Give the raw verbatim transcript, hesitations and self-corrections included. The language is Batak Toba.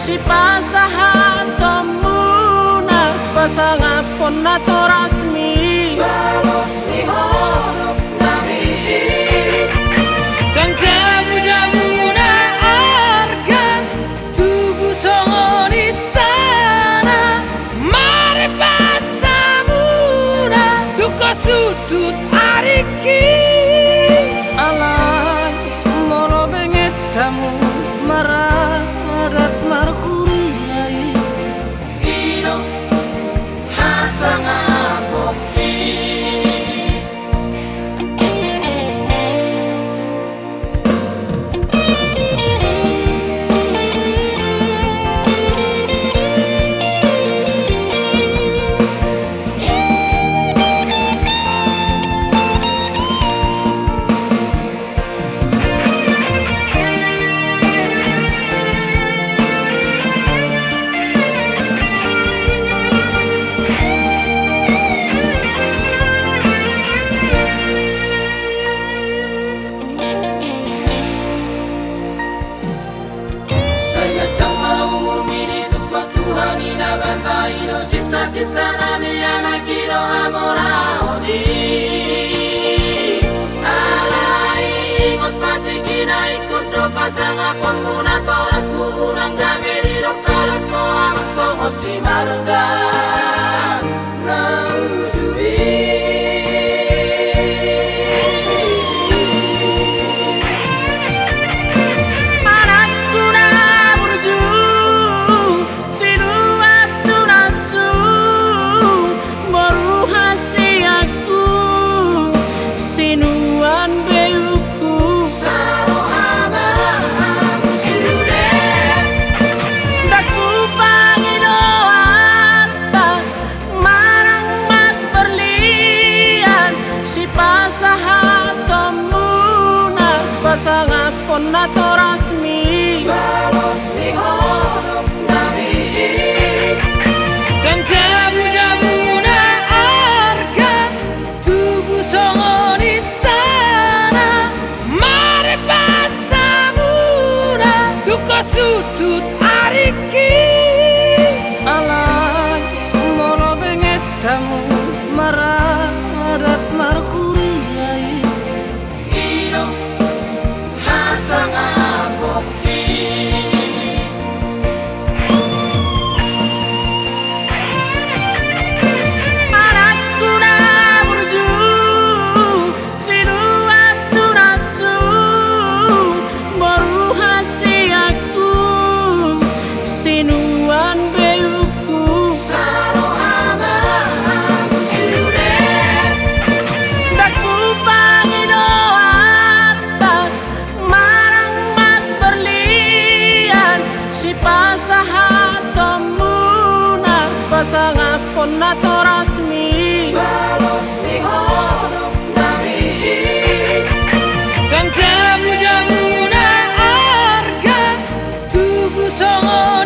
Sipasahatonmuna pasangaphon natorasmi. Balos ni horop nami i. Ndang jamujamuna arga tugu songon istana. Marpas hamuna dungkon sundut aringki. Alai molo benget hamu maradat marhuria i. I do hasangapon. Sai ganjang ma umurmi ditumpak Tuhan i, na basa i do sintasinta nami, anak i do hamoraon i. Alai ingot ma tingkina, ingkon do pasangaphonmu natorasmu, unang gabe didok halak ho amang songon si marga na burju i. Anakku na burju, sinuan tunashu, boru hasianku, sinuan beuku. Saroha ma hamu sude. Ndang hupangido arta manang mas berlian, sipasahatonmuna pasangaphon natorasmi. Balos ni horop nami i. Ndang jamujamuna arga tugu songon istana. Marpas hamuna dungkon sundut aringki. Alai molo benget hamu maradat marhuria i. I do hasangapon. Anakku na burju, sinuan tunashu, boru hasianku, sinuan beuku. Saroha ma hamu sude. Ndang hupangido arta manang mas berlian, sipasahatonmuna pasangaphon natorasmi. Balos ni horop nami i. Ndang jamujamuna arga tugu songon